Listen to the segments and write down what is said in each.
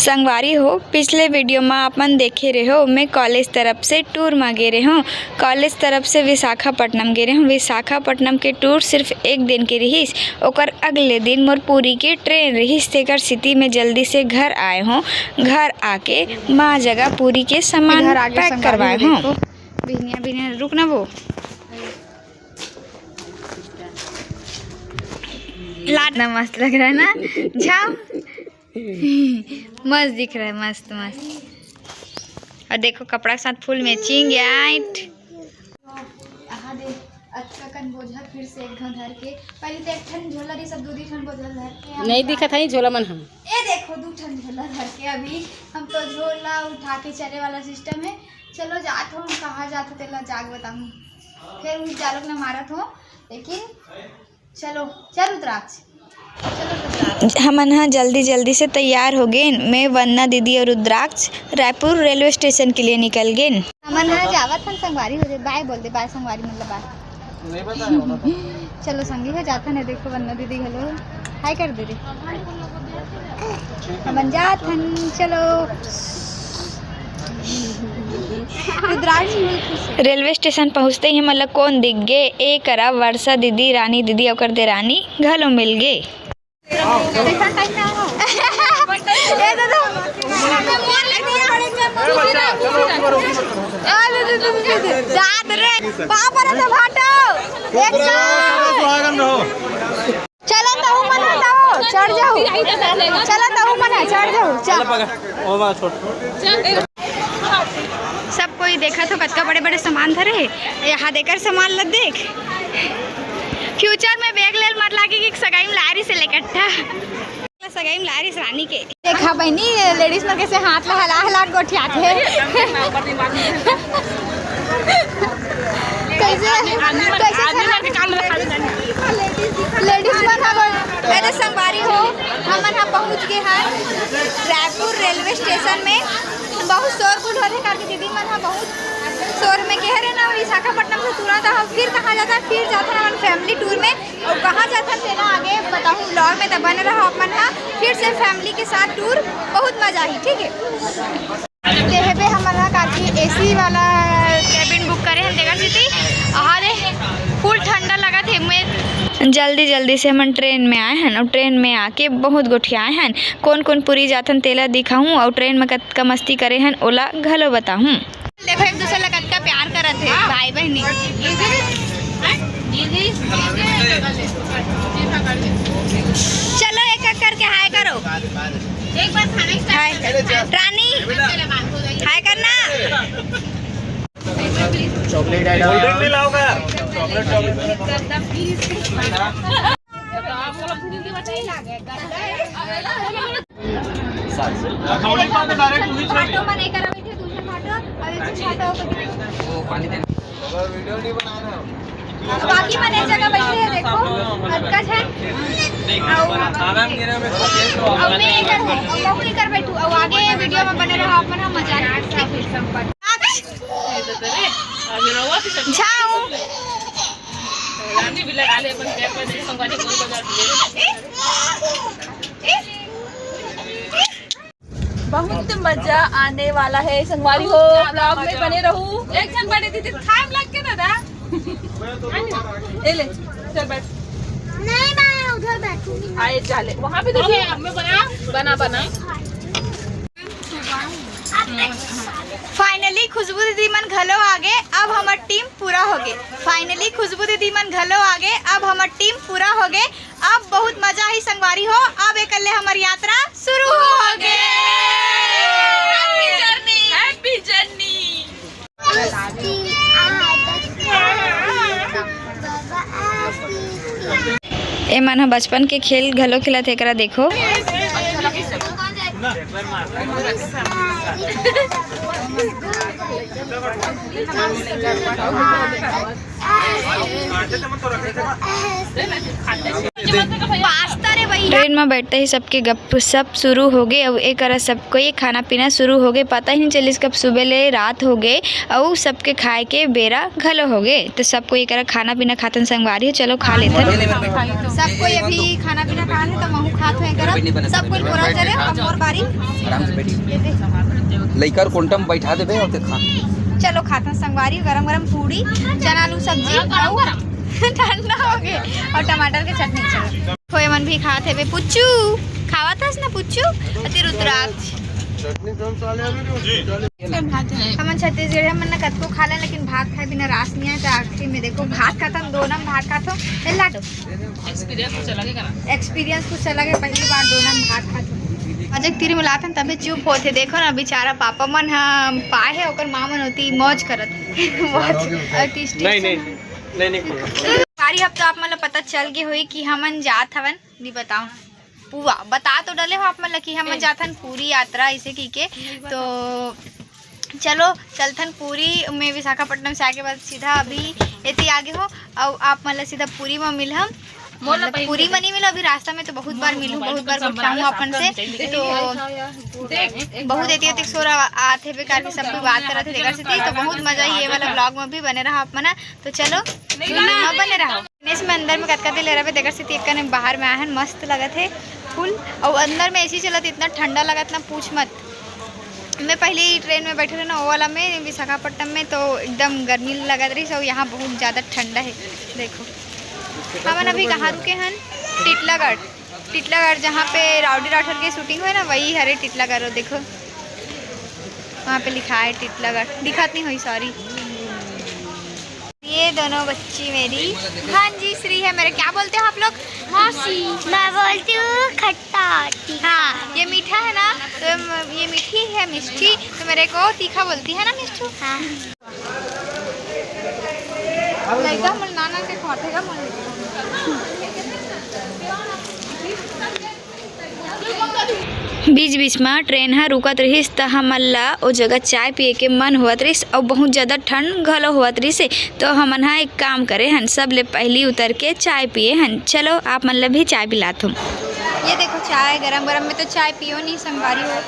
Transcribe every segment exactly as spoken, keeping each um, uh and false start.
संगवारी हो, पिछले वीडियो म आप मन देखे रहे हो, मैं कॉलेज तरफ से टूर म गे रहे हूँ। कॉलेज तरफ से विशाखापट्टनम गे रहे हूँ। विशाखापट्टनम के टूर सिर्फ एक दिन के रिहिस, ओकर अगले दिन मोर पूरी के ट्रेन रिहिस, तेकर सेती मैं जल्दी से घर आए हूँ। घर आके माँ जगह पूरी के सामान घर आगे पैक संगवारी करवाए हो, हूँ। देखो, बिहनिया, बिहनिया, रुक ना वो। लाड ना मस्त लग रहा है ना? जाओ। मस्त दिख रहा है, मस्त, मस्त। और देखो, कपड़ा के साथ फुल मैचिंग, याइट। अहा दे, अतका कन बोझा फिर से एक घांव धर के। पहले तो एक ठन झोला रही, सब दू, दू ठन बोझा धर के हम नहीं दिखत है झोला मन हम। ए देखो, दू ठन झोला धर के अभी हम तो झोला उठा के चले वाला सिस्टम है। चलो, जात हो, हम कहाँ जात हो, तेला जाके बताऊँ। फिर उस डायलॉग ना मारत हो, लेकिन चलो, चल रुद्राक्ष, चलो रुद्राक्ष। हमन ह जल्दी-जल्दी से तैयार हो गेन। मैं, वंदना दीदी और रुद्राक्ष रायपुर रेलवे स्टेशन के लिए निकल गेन। हमन ह जावत हन संगवारी हो, बाय बोल दे, बाय संगवारी, मतलब बाय। नहीं पता है, होगा तो। चलो संगी हो जात हन, देखो वंदना दीदी, हेलो, हाय कर दे रे। हमन जात हन, चलो। रुद्राक्ष भी खुश है। रेलवे स्टेशन पहुँचते ही हमन ला कौन दिख गे? ए करा वर्षा दीदी, रानी दीदी, ओकर देरानी घलो मिल गे। ए दादा, दाद रे, बाप रे, तो भाटो। एक सौ। सुहागन रहो। चला तहू मन ह, तहू चढ़ जाहू। चला तहू मन ह, चढ़ जाहू, चल। ओ बा, छोड़। सब कोई देखत हो, कतका बड़े बड़े सामान धरे हे। यहाँ देकर सामान ल देख। फ्यूचर में बैग लेल मत लागे कि सगाई में लारी से लेकट्ठा। सगाई में लारी से रानी के। देखा बहनी, लेडीज मन कैसे हाथ ला हला हला गोठियात हे। कैसे, कैसे लेडीज मन ह। अरे संगवारी हो, हमन ह पहुंच गे हन रायपुर रेलवे स्टेशन में। बहुत शोरगुल होथे करके दीदी मन ह बहुत शोर में कह रहे ना, विशाखापट्टनम से तुरंत हम फिर कहाँ जाता है, फिर जाता है अपन फैमिली टूर में। और कहाँ जाथन तेला आगे बताहूँ ब्लॉग में, त बने रहो आप मन ह। फिर से फैमिली के साथ टूर, बहुत मजा आही, ठीक है। देहे पे हमन ह काकी एसी वाला कैबिन बुक करे हन, तेकर सेती अहा दे फुल ठंडा लगत हे। मैं जल्दी जल्दी से हमन ट्रेन में आए हन और ट्रेन में आके बहुत गोठियाए हन। कौन कौन पुरी जाथन तेला दिखाहूँ और ट्रेन में कतका मस्ती करे हन ओला घलो बताहूँ। देखो, एक दूसरे ला कतका प्यार करत हे, भाई बहनी। चलो, एक एक करके हाय करो। हाय। रानी, हाय करना। Chocolate item. कोल्ड ड्रिंक भी लाओ का? Chocolate, chocolate. भाटो मन एकर बैठे, दूसरा भाटो, अब एक भाटो, अब एक भाटो। वो पानी देना। बाकी मन एक जगह बैठे हैं, देखो, अतका झन। अब मैं एकर हूँ, अब मैं एकर बैठू, अब आगे वीडियो में बने रहो आप मन, हम मजा आए। झाऊ। बहुत मजा आने वाला है संगवारी हो, ब्लॉग में बने रहू। एक जन बड़े दीदी खाए में लग के दादा। ए ले, चल बैठ। नहीं, मैं उधर बैठूंगी। आए जा ले, वहाँ पे तो अब मैं बना। बना, बना। फाइनली खुशबू दीदी मन घलो आ गे। अब हमर टीम पूरा हो गे। फाइनली खुशबू दीदी मन घलो आ गे। अब हमर टीम पूरा हो गे। अब बहुत मजा ही संगवारी हो। अब एकर ले हमर यात्रा शुरू हो गे। Happy journey, happy journey। ए मन ह बचपन के खेल घलो खेलत हे, एकरा देखो। पास्ता रे भाई, ट्रेन में बैठते ही सबके गप सब शुरू हो गए। अब एक करा सबको ये खाना पीना शुरू हो गए। पता ही नहीं चलिस कब सुबह ले रात हो गए। अउ सबके खाए के बेरा घलो हो गए। तो सबको एक करा खाना पीना खातन संगवारी हो। चलो खा लेते हैं। सबको ये भी खाना पीना खा ले, तो महू खात हो एक करा। सबको बोरा चले, अब मोर बारी। आराम से बैठी। लइका कोंटा में बैठा देबे और खा। चलो खातन संगवारी, गरम गरम पूरी, चना आलू सब्जी, अउ ठंडा हो गए, और टमाटर के चटनी। चलो। खोए मन भी खात हेबे। पुच्चू, खावत हस ना पुच्चू? अति रुद्राक्ष। हमन छत्तीसगढ़ हमन ना कतको खा ले, लेकिन भात खाए बिना रास नहीं आए, तो आखिरी में देखो भात खाथन, दोनम भात खाथो। ए लाडो, एक्सपीरियंस कुछ अलग है ना? एक्सपीरियंस कुछ अलग है, पहली बार दोनम भात खाथो। अजय तीर मिलाथन तबे चुप होथे। देखो ना बेचारा पापा मन ह पाए है, ओकर माँ मन होती मौज करत। मौज। अति स्टेशन। नहीं, नहीं, नहीं, नहीं। बारी अब तो आप मन ल पता चल गे होई कि हमन जात हवन। नहीं बताओ। पुआ बता तो डले हो आप मन ल कि हमन जाथन पूरी यात्रा ऐसे की के। तो चलो चलथन पूरी में। विशाखापट्टनम से आके बाद सीधा अभी एती आगे हो, अउ आप मन ल सीधा पूरी में मिलहम। मतलब पूरी में नहीं मिलो, अभी रास्ता में तो बहुत बार मिलूँ, बहुत बार गोठियाऊँ अपन से। तो बहुत एती एती शोर आथे बेकार के, सब कोई बात करत हे, तेकर सेती तो बहुत मजा ही ये वाला ब्लॉग में भी बने रहा आप मन। तो चलो, बने रहो। इसमें अंदर में कतका देर ले रहे, तेकर सेती एक कने बाहर में आए हन, मस्त लगत हे फुल। और अंदर में एसी चलत, इतना ठंडा लगत ना, पूछ मत। मैं पहले ही ट्रेन में बैठे रहे ना, वो वाला में, विशाखापट्टनम में, तो एकदम गर्मी लगत रही। और यहाँ बहुत ज़्यादा ठंडा है। देखो, हमन अभी कहाँ रुके हन? टिटलागढ़। टिटलागढ़, जहाँ पे राउडी राठौर के शूटिंग हुए ना, वही हरे टिटलागढ़। वो देखो, वहाँ पे लिखा है टिटलागढ़, दिखात नहीं हुई, सॉरी। ये दोनों बच्ची मेरी भांजी श्री है मेरे। क्या बोलते हो आप लोग? मौसी। मैं बोलती हूँ खट्टा, तीखा। हाँ, ये मीठा है ना, तो म-, ये मीठी है, मिष्ठी, तो मेरे को तीखा बोलती है ना, मिष्ठू? हाँ। लइका मन नाना के खाथे का मन। बीच-बीच म ट्रेन ह रुकत रिहिस, त हमन ला ओ जगह चाय पिए के मन होवत रिहिस, अउ बहुत ज्यादा ठंड घलो होवत रिहिस हे। तो हमन ह एक काम करे हन, सबले पहिली उतर के चाय पिए हन। चलो, आप मन ला भी चाय पिलात हूँ। ये देखो, चाय गरम गरम में तो चाय पियो नहीं, संगवारी हो।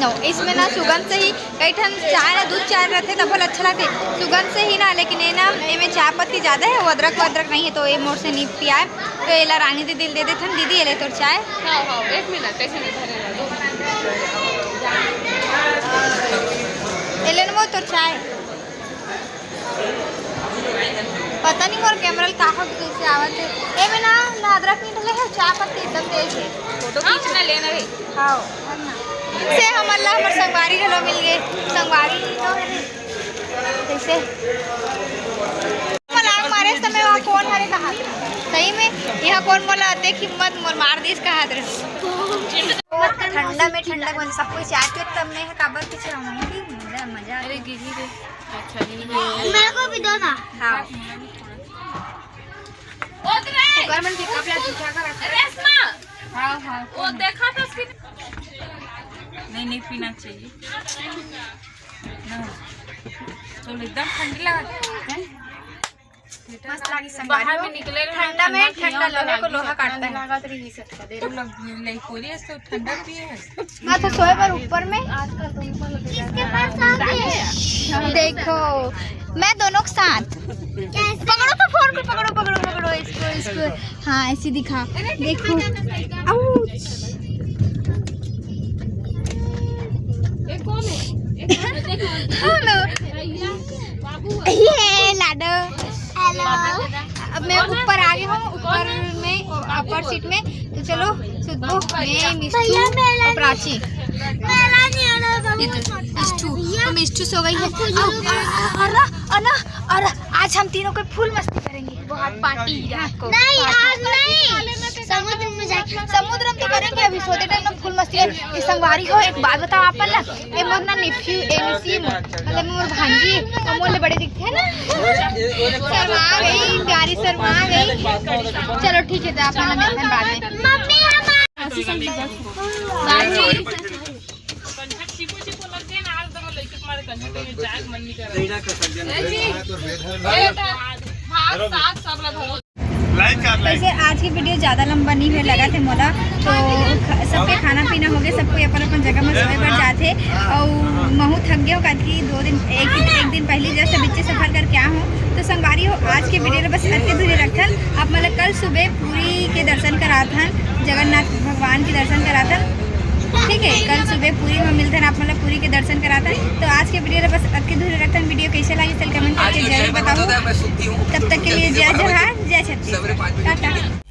नो, इसमें ना सुगंध से ही कई ठन चाय ना दूध चाय रहथे तब भला अच्छा लगथे। सुगंध से ही ना, लेकिन ये ना, एमे चाय पत्ती ज्यादा है, वो अदरक वदरक नहीं है, तो ये मोर से नहीं पियाए। तो एला रानी दीदी ल दे देथन। दीदी, एले तोर चाय। हाँ, हाँ, एक मिनट, एक मिनट, धरे रहो, दो मिनट। एले न वो तोर चाय। पता नहीं मोर कैमरा ल का हो गइस, कैसे आवत है। एमे ना, ना अदरक नहीं डले है, चाय पत्ती एकदम तेज है। फोटो खींचना लेना रे। हाँ, है ना। से हमन ला हमर संगवारी घलो मिल गए। संगवारी तो है। कैसे? मजाक मारे समय वहाँ कौन हरे कहा? सही में, यहाँ कौन मोला देख हिम्मत मोर मार दिस कहा थे। ठंडा में ठंडा बन सब कुछ चाय के तब में है काबर के छाऊंगी। मजा, मजा। अरे गिरी रे। अच्छा, नहीं। मेरे को भी दो ना। हाँ। कुकर मन के कपड़ा सूखा कर रखा है। रेशमा। हाँ, हाँ। वो देखा था उसकी। नहीं, नहीं पीना चाहिए। ना। चलो, एकदम ठंडी लगा। हैं? मस्त लागी संगवारी हो। बाहर में निकले रहे, ठंडा में ठंडा ठंडा लोहे को लोहा काटता है। लागत रही सब। तू लोग ले कोरिया से ठंडा पिए है। मैं तो सोए पर ऊपर में। इसके पास आ गए। देखो, मैं दोनों के साथ। पकड़ो तो फोन को, पकड़ो, पकड़ो, पकड़ो इसको, इसको। हाँ, ऐसे दिखा। देखो। आउच। ये कौन है? ये कौन है? देखो। ये लाडो। हेलो। अब मैं ऊपर आ गई हूँ, ऊपर में, अपर सीट में। तो चलो, सुधबो, मैं, मिष्ठू और प्राची। मिष्ठू, तो मिष्ठू सो गई है। अरे, अरे, आज हम तीनों को फुल मस्ती करेंगे। बहुत पार्टी रात को। नहीं, आज नहीं। समुद्र में जाके। समुद्र में तो करेंगे अभी, सोते टाइम में फुल मस्ती है। ये संगवारी हो, एक बात बताओ आप ना, ये मोर ना नेफ्यू, ए, निसी मोर, मतलब मोर भांजी, तो मोर ले बड़े दिखते हैं ना। शर्मा गई, प्यारी शर्मा गई। चलो ठीक है, तो आप ना मिलते हैं बाद में। मम्मी, हम वैसे आज की वीडियो ज़्यादा लंबा नहीं होए लगा थे मोला, तो ख- सबके खाना पीना हो गया, सब कोई अपन अपन जगह में सोए बर जाथे। और महू थक गए हो, काहे कि दो दिन, एक दिन एक दिन पहले जस्ट बिच्चे सफर करके आ हूँ। तो संगवारी हो, आज के वीडियो ला बस अतके दूरी रखथन। आप मतलब कल सुबह पुरी के दर्शन कराथन, जगन्नाथ भगवान के दर्शन कराथन। ठीक है, कल सुबह पुरी में मिलथन, आप मतलब पुरी के दर्शन कराथन। तो आज के वीडियो ला बस अतके दूरी रखथन। वीडियो कैसे लगी, चल कमेंट करके जरूर बताओ। तब तक के लिए जय जोहार, जय छत्तीसगढ़, टाटा।